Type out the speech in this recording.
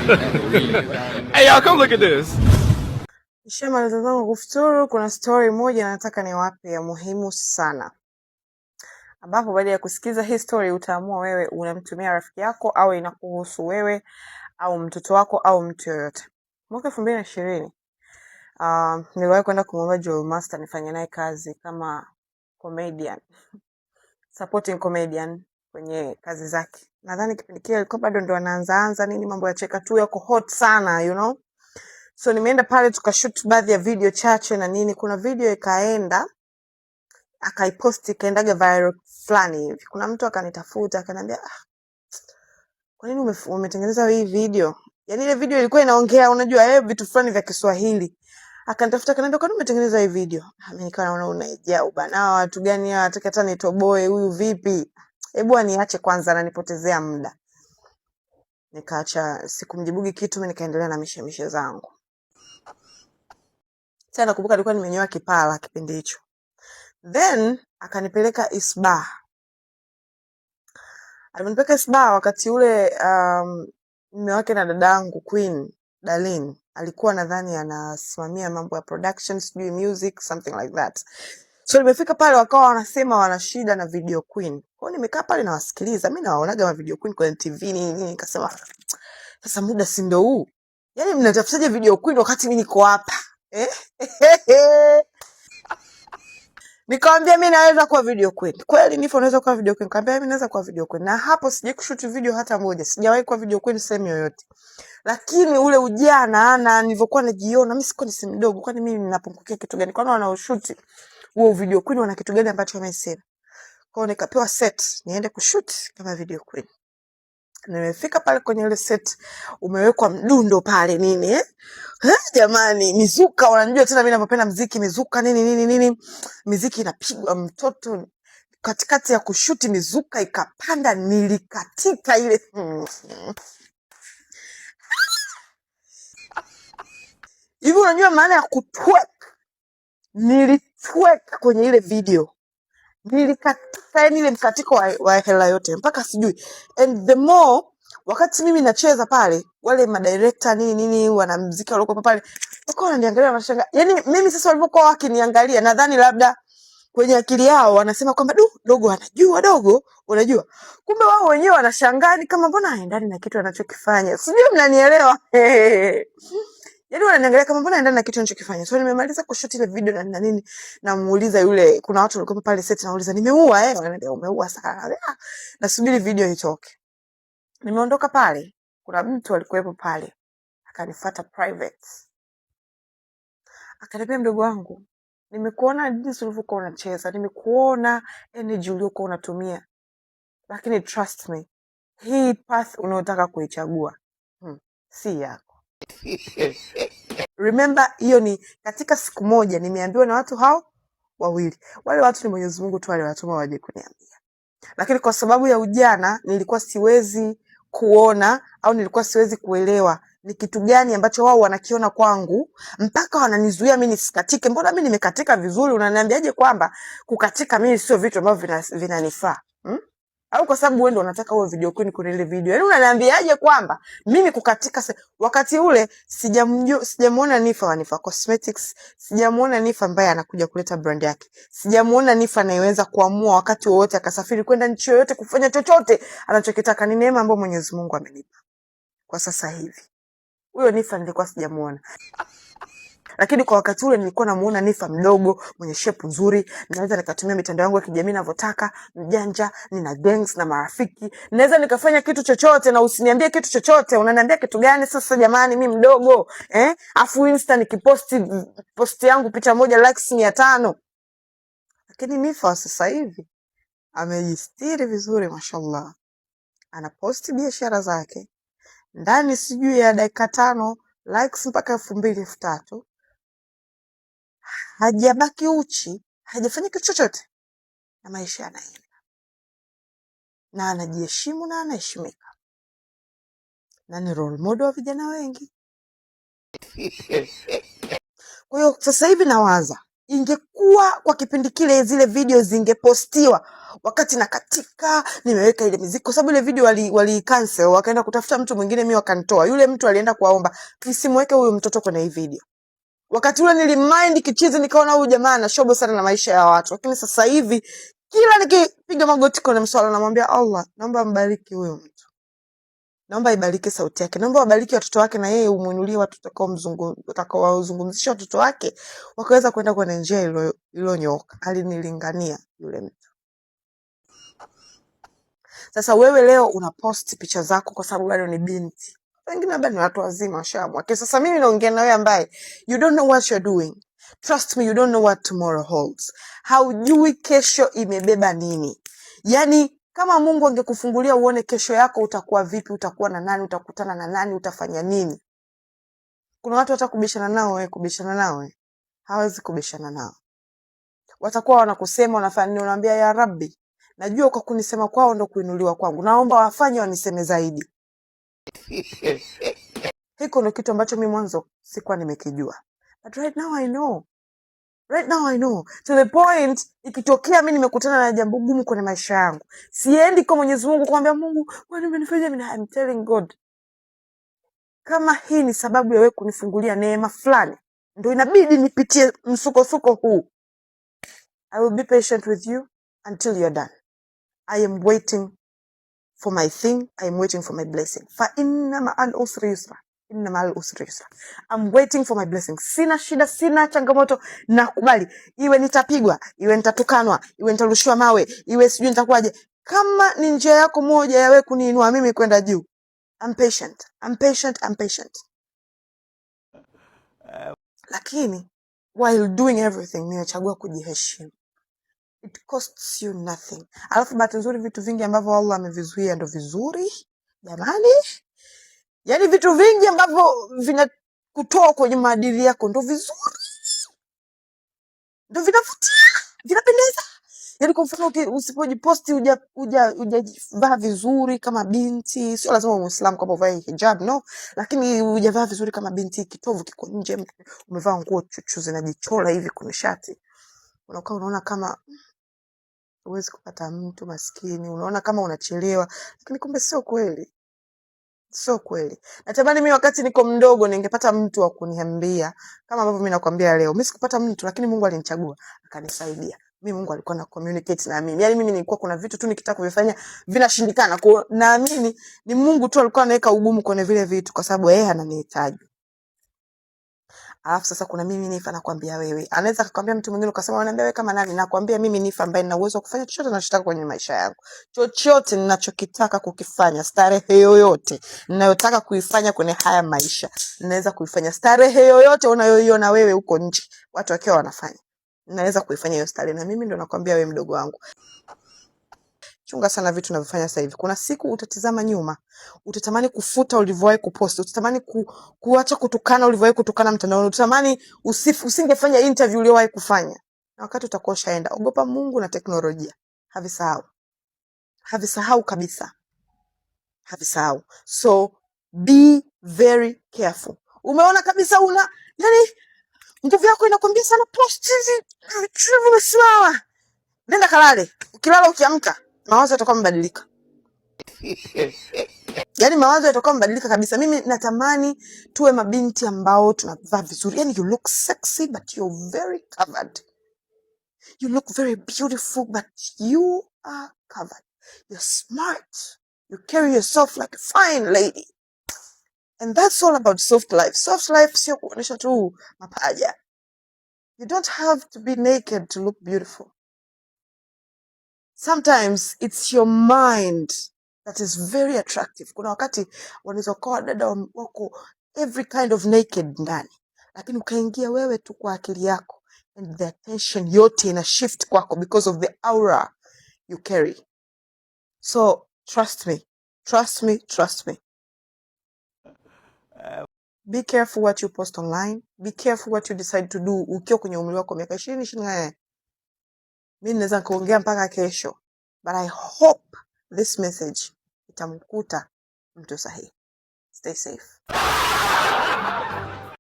Hey, y'all, come look at this. Nishamaliza zangu kufuturu. Kuna story moja nataka niwape ya muhimu sana, ambapo baada ya kusikiza hii story utaamua wewe unamtumia rafiki yako au inakuhusu wewe au mtoto wako au mtu yoyote. Mwaka 2020 niliwahi kwenda kumwomba Joel Master nifanye naye kazi kama comedian, supporting comedian kwenye kazi zake. Nadhani kipindi kile alikuwa bado ndo anaanzaanza nini, mambo ya Cheka Tu yako hot sana. So nimeenda pale tukashoot baadhi ya video chache na nini. Kuna video ikaenda akaiposti ikaendaga viral fulani hivi. Kuna mtu akanitafuta akaniambia, "Ah, kwa nini umetengeneza hii video?" Yaani ile video ilikuwa inaongea, unajua vitu fulani vya Kiswahili. Akanitafuta akaniambia, "Kwa nini umetengeneza hii video?" Ah, mimi nikawa naona unaijaa bana, hawa watu gani hawa, nataka hata nitoboe huyu vipi? Hebu aniache kwanza, ananipotezea muda. Nikaacha, sikumjibugi kitu, mimi nikaendelea na mishemishe zangu. Tena nakumbuka nilikuwa nimenyoa kipara kipindi hicho. Then akanipeleka Isba. Aliponipeleka Isba wakati ule mume wake na dadangu Queen Darlene alikuwa nadhani anasimamia mambo ya production, sijui music, something like that. So nimefika pale wakawa wanasema wana shida na video queen. Kwa hiyo nimekaa pale nawasikiliza, mimi nawaonaga ma video queen kwenye TV nini nini, nikasema sasa muda si ndo huu? Yaani mnatafutaje video queen wakati mimi niko hapa? Eh? Nikamwambia mimi naweza kuwa video queen. Kweli nipo naweza kuwa video queen. Nikamwambia mimi naweza kuwa video queen. Na hapo sijai kushoot video hata moja. Sijawahi kuwa video queen sehemu yoyote. Lakini ule ujana na nilivyokuwa najiona, mimi sikuwa ni si mdogo, kwani mimi ninapungukia kitu gani? Kwani wanaoshoot huo video queen wana kitu gani ambacho wamesema? Kwa hiyo nikapewa set niende kushoot kama video queen. Nimefika pale kwenye ile set, umewekwa mdundo pale nini eh? Eh, jamani, mizuka, unanijua tena mimi ninavyopenda mziki, mizuka nini nini nini, miziki inapigwa, mtoto katikati ya kushuti mizuka ikapanda, nilikatika ile hivi. Unajua maana ya kutwerk? Nilitwerk kwenye ile video, nilikatika, yani ile mkatiko wa hela yote mpaka sijui. And the more wakati mimi nacheza pale, wale madirector nini nini wanamuziki waliokuwa pale wakawa wananiangalia wanashangaa. Yani mimi sasa walivyokuwa wakiniangalia, nadhani labda kwenye akili yao wanasema kwamba du, dogo anajua, dogo unajua, kumbe wao wenyewe wanashangaa ni kama mbona haendani na kitu anachokifanya, sijui mnanielewa. Yaani wananiangalia kama mbona haendani na kitu anachokifanya. So nimemaliza kushoot ile video na nini, namuuliza yule, kuna watu walikuwa pale set, nauliza nimeua eh? Wananiambia umeua sana. Ah, nasubiri video itoke. Nimeondoka pale, kuna mtu alikuwepo pale akanifuata private, akaniambia mdogo wangu, nimekuona jinsi ulivyokuwa unacheza, nimekuona energy uliokuwa unatumia, lakini trust me, hii path unayotaka kuichagua si yako. Remember, hiyo ni katika siku moja nimeambiwa na watu hao wawili. Wale watu ni Mwenyezi Mungu tu aliwatuma waje kuniambia, lakini kwa sababu ya ujana nilikuwa siwezi kuona au nilikuwa siwezi kuelewa ni kitu gani ambacho wao wanakiona kwangu mpaka wananizuia mimi nisikatike. Mbona mimi nimekatika vizuri, unaniambiaje kwamba kukatika mimi sio vitu ambavyo vinanifaa? Au kwa sababu wewe ndio unataka uwe video queen kwenye ile video. Yaani unaniambiaje kwamba mimi kukatika wakati ule sijamuona Nifa wa Nifa Cosmetics, sijamuona Nifa ambaye anakuja kuleta brand yake. Sijamuona Nifa anayeweza kuamua wakati wowote akasafiri kwenda nchi yoyote kufanya chochote anachokitaka. Ni neema ambayo Mwenyezi Mungu amenipa kwa sasa hivi. Huyo Nifa nilikuwa sijamuona. Lakini kwa wakati ule nilikuwa namuona Nifa mdogo mwenye shape nzuri, naweza nikatumia mitandao yangu ya kijamii ninavyotaka, mjanja, nina gangs na marafiki, naweza nikafanya kitu chochote na usiniambie kitu chochote. Unaniambia kitu gani sasa jamani, mi mdogo eh? Afu Insta nikiposti posti yangu picha moja likes 500. Lakini Nifa wa sasa hivi amejistiri vizuri, mashallah, anaposti biashara zake ndani sijui ya dakika 5 likes mpaka 2000 3000. Hajabaki uchi, hajafanya kitu chochote, na maisha yanaenda, na anajiheshimu na anaheshimika, na ni role model wa vijana wengi. Kwa hiyo sasa hivi nawaza Ingekuwa kwa kipindi kile zile video zingepostiwa wakati nakatika nimeweka ile miziki, kwa sababu ile video wali cancel, wakaenda kutafuta mtu mwingine, mimi wakanitoa. Yule mtu alienda kuwaomba msimweke huyu mtoto kwenye hii video. Wakati ule nilimind kichizi, nikaona huyu jamaa ana shobo sana na maisha ya watu, lakini sasa hivi kila nikipiga magoti kwenye mswala namwambia Allah, naomba mbariki huyu mtu, naomba ibariki sauti yake, naomba wabariki watoto wake, na yeye umuinulie watu utakaowazungumzisha watoto wake wakaweza kwenda kwenye njia iliyonyooka. Alinilingania yule mtu. Sasa wewe leo unapost picha zako kwa sababu bado ni binti, wengine labda ni watu wazima washaamua. Okay, sasa mimi naongea na wewe ambaye you don't know what you're doing. Trust me, you don't know what tomorrow holds. Haujui kesho imebeba nini. Yaani kama Mungu angekufungulia uone kesho yako utakuwa vipi, utakuwa na nani, utakutana na nani, utafanya nini. Kuna watu hata kubishana nao wewe, kubishana nao wewe, hawezi kubishana nao. Watakuwa wanakusema wanafanya nini, unaambia ya Rabbi, najua kwa kunisema kwao ndo kuinuliwa kwangu, naomba wafanye waniseme zaidi. Hiko ndo kitu ambacho mi mwanzo sikuwa nimekijua, but right now I know. Right now I know. To the point, ikitokea mi nimekutana na jambo gumu kwenye maisha yangu, siendi kwa Mwenyezi Mungu kumwambia Mungu, kwani umenifanya mimi? I'm telling God, kama hii ni sababu ya wewe kunifungulia neema fulani, ndo inabidi nipitie msukosuko huu. I will be patient with you until you're done. I am waiting for my thing. I am waiting for my blessing. Fa inna ma'al usri yusra. Inna ma'al usri yusra. I'm waiting for my blessing. Sina shida, sina changamoto, nakubali. Iwe nitapigwa, iwe nitatukanwa, iwe nitarushiwa mawe, iwe sijui nitakuwaje. Kama ni njia yako moja ya wewe kuniinua mimi kwenda juu. I'm patient. I'm patient. I'm patient. Lakini while doing everything nimechagua kujiheshimu. It costs you nothing. Alafu bahati nzuri vitu vingi ambavyo Allah amevizuia ndo vizuri jamani. Yaani vitu vingi ambavyo vinakutoa kwenye maadili yako ndo vizuri, ndo vinavutia, vinapendeza. Yaani kwa mfano usipojiposti hujavaa vizuri kama binti, sio lazima uwe Muislamu kwamba uvae hijab, no, lakini hujavaa vizuri kama binti, kitovu kiko nje, umevaa nguo chuchu zinajichola hivi kwenye shati, unakuwa unaona kama huwezi kupata mtu maskini, unaona kama unachelewa, lakini kumbe sio kweli. Sio kweli. Natamani mimi wakati niko mdogo ningepata mtu wa kuniambia kama ambavyo mimi nakwambia leo. Mimi sikupata mtu, lakini Mungu alinichagua akanisaidia. Mimi Mungu alikuwa na communicate na mimi. Yaani mimi nilikuwa kuna vitu tu nikitaka kuvifanya vinashindikana. Kwa naamini ni Mungu tu alikuwa anaweka ugumu kwenye vile vitu kwa sababu yeye ananihitaji. Alafu sasa kuna mimi Nifa nakwambia wewe. Anaweza akakwambia mtu mwingine ukasema unaniambia wewe kama nani? Nakwambia mimi Nifa ambaye nina uwezo wa kufanya chochote ninachotaka kwenye maisha yangu. Chochote ninachokitaka kukifanya, starehe yoyote ninayotaka kuifanya kwenye haya maisha, ninaweza kuifanya. Starehe yoyote unayoiona wewe huko nje, watu wakiwa wanafanya, ninaweza kuifanya hiyo starehe. Na mimi ndo nakwambia wewe mdogo wangu, chunga sana vitu unavyofanya sasa hivi. Kuna siku utatizama nyuma, utatamani kufuta ulivyowahi kupost, utatamani kuacha kutukana ulivyowahi kutukana mtandaoni, utatamani usingefanya interview uliyowahi kufanya, na wakati utakuwa ushaenda. Ogopa Mungu na teknolojia, havisahau, havisahau kabisa, havisahau. So be very careful. Umeona kabisa una yani nguvu yako inakwambia sana post hizi, umesimama, nenda kalale. Ukilala ukiamka, mawazo yatakuwa yamebadilika. Yaani mawazo yatakuwa yamebadilika kabisa. Mimi natamani tuwe mabinti ambao tunavaa vizuri. Yaani you look sexy but you're very covered. You look very beautiful but you are covered. You're smart. You carry yourself like a fine lady. And that's all about soft life. Soft life sio kuonyesha tu mapaja. You don't have to be naked to look beautiful. Sometimes it's your mind that is very attractive. Kuna wakati wanaweza kuwa dada wako every kind of naked ndani, lakini ukaingia wewe tu kwa akili yako and the attention yote ina shift kwako because of the aura you carry. So trust me, trust me, trust me. Be careful what you post online. Be careful what you decide to do ukiwa kwenye umri wako miaka 20, 24. Mimi naweza kuongea mpaka kesho, but I hope this message itamkuta mtu sahihi. Stay safe.